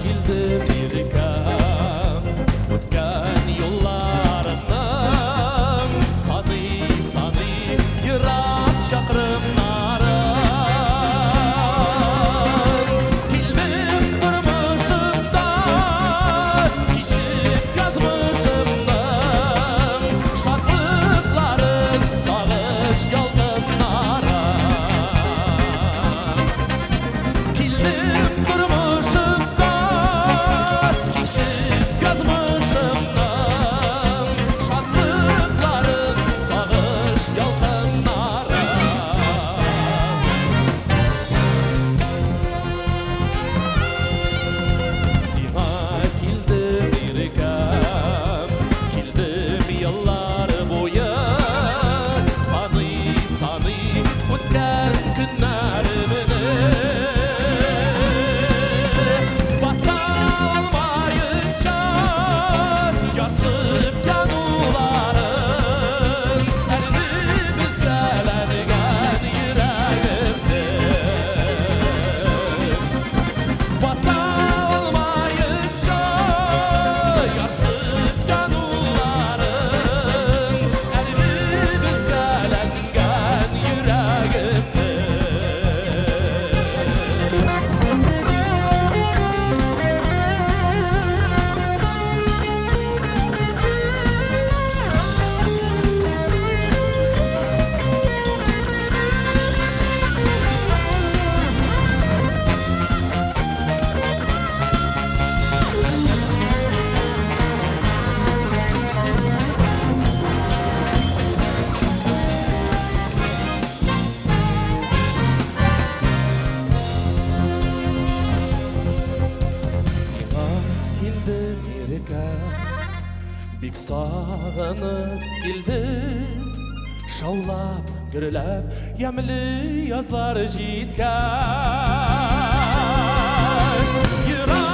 килдем, иркәм, үткән юлларымның саный-саный ерак чакрымнарын. Килдем тормышымда, кичеп язмышымның шатлыкларын, сагыш ялкыннарын. Килдем тормышымда, кичеп язмышымның шатлыкларын, сагыш ялкыннарын. Сиңа килдем, иркәм, килдем еллар буе, саный-саный үткән көннәремне. Баса алмаенча ярсып януларын, әрнеп өзгәләнгән йөрәгемне. Баса алмаенча ярсып януларын, әрнеп өзгәләнгән йөрәгемне. Сиңа килдем, иркәм, бик сагынып килдем. Шаулап, гөрләп, ямьле язлар җиткән. Ерак